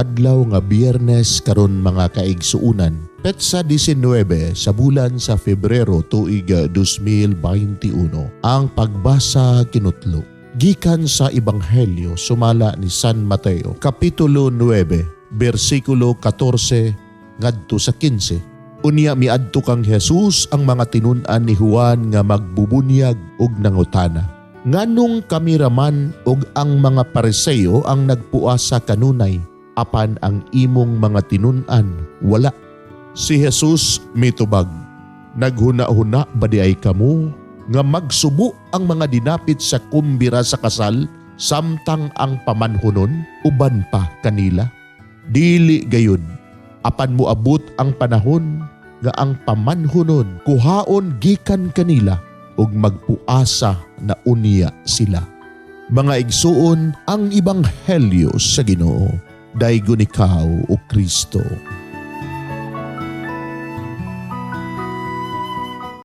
Adlaw nga Biyernes karon, mga kaigsuunan. Petsa 19 sa bulan sa Febrero, tuig 2021. Ang pagbasa kinutlo gikan sa Ebanghelyo sumala ni San Mateo, Kapitulo 9, bersikulo 14 ngadto sa 15. Unya miadto kang Jesus ang mga tinun-an ni Juan nga magbubunyag ug nangutana, "Nganong kami raman ug ang mga Pariseo ang nagpuasa kanunay, apan ang imong mga tinun-an wala?" Si Jesus mitubag, "Naghuna-huna ba diay kamo nga magsubo ang mga dinapit sa kumbira sa kasal samtang ang pamanhunon uban pa kanila? Dili gayud, apan moabot ang panahon nga ang pamanhunon kuhaon gikan kanila ug magpuasa na unya sila." Mga igsuon, ang ebanghelyo sa Ginoo. Daygon ikaw, o Kristo.